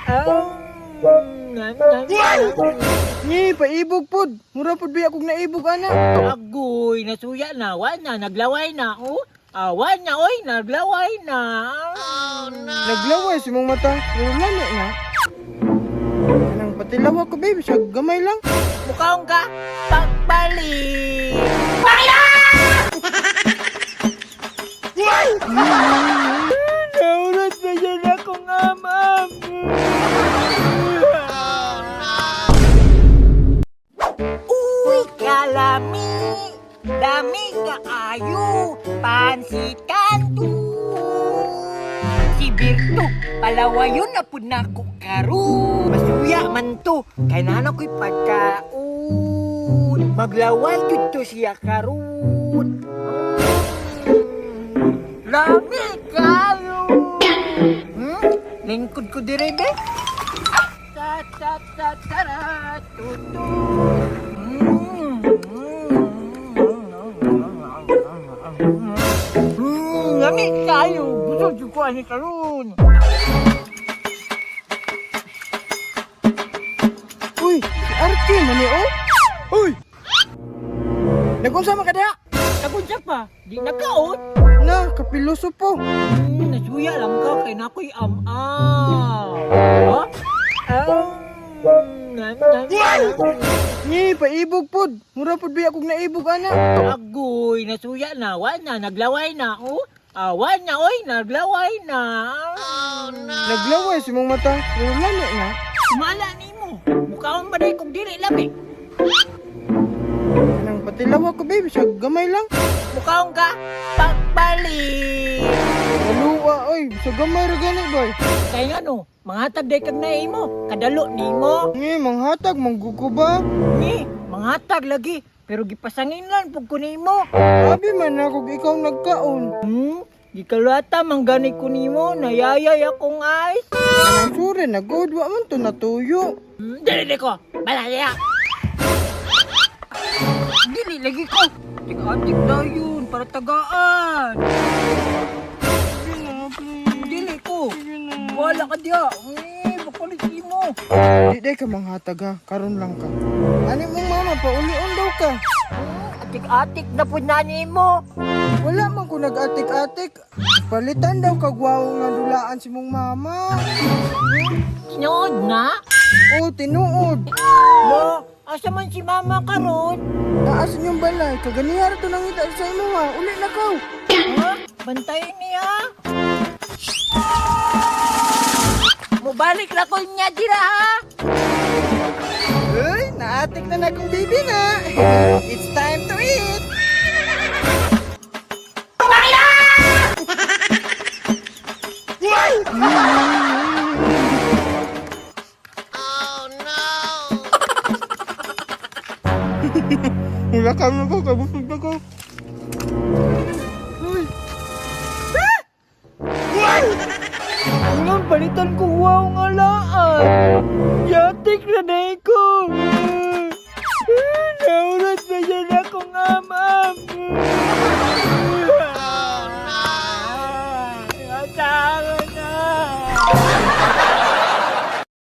Nam, nam, nam. Ni, paibog pod. Mura pod biya kog naibog ana. Agoy, nasuya na. Wa na, naglaway na. Oh, awa na, oy, naglaway na. Naglaway si mong mata. Pero lami na. Kanang patilawa ko, babe. Sa gamay lang. Mukaon ka, pagbalik. Naurot na yan akong amam. Uy, kalami! Dami kaayo! Pansit kanto! Si Birto, palawayon na pud nako karon. Masuya man to, kay nana ko'y pagkaon. Maglaway jud to siya karon. Lami kayo! Hmm? Lingkod ko dire be. Ta ta ta ta ra tu tu. Mm. Lami kayo. Busog jud ko ani karon. Uy, si Arky man ni oh. Uy. Nagunsa man ka diha? Nagunsa pa, di nakaon. Na, kapiloso po. Nasuya lang ka kay nakoy am-am. Ha? Nam, nam, nam. Ni, paibog pod. Mura pod biya kog naibog ana. Agoy, nasuya na. Wa na, naglaway na. Oh, awa na, oy, naglaway na. Naglaway si mong mata. Pero lami na. Sumala nimo. Mukaon ba day kung dili lami? Kanang patilawa ko, babe. Sa gamay lang. Mukaon ka, pagbalik. Kaluwa, oy. Sa gamay ra gani, boy. Kay ngano, mangatag day kag naimo, kadalo nimo. Ni, manghatag, manggugo ba? Ni, mangatag lagi. Pero gipasangin lang pug ko nimo. Abi man na kung ikaw nagkaon. Gikalata man gani ko nimo, nayayay akong eyes. Kanang sure, nagod, wa man to natuyo. Dili di ko. Balaya. Dili lagi ko. Tig-atik dayon para tagaan. Sige na, please. Dili ko. Sige na. Wala ka diya. Eh, bakulit mo. Di day ka manghatag ha, karon lang ka. Ani mong mama, paulion daw ka. Atik-atik na po na nimo. Wala man ko nag-atik-atik. Palitan daw kagwaw nga dulaan si mong mama. Tinuod na? O, tinuod. Lo, asa man si mama karon? Taas inyong balay, kaganihara to nangita sa imo ha. Uli na kaw. Ha? Bantayan niya. Mubalik na ko niya dira ha. Uy, naatik na na akong baby na. It's time to eat. Wala ka na ko, kabusog na ko. Uy, Ingon palitan ko wow nga laan. Yatik na day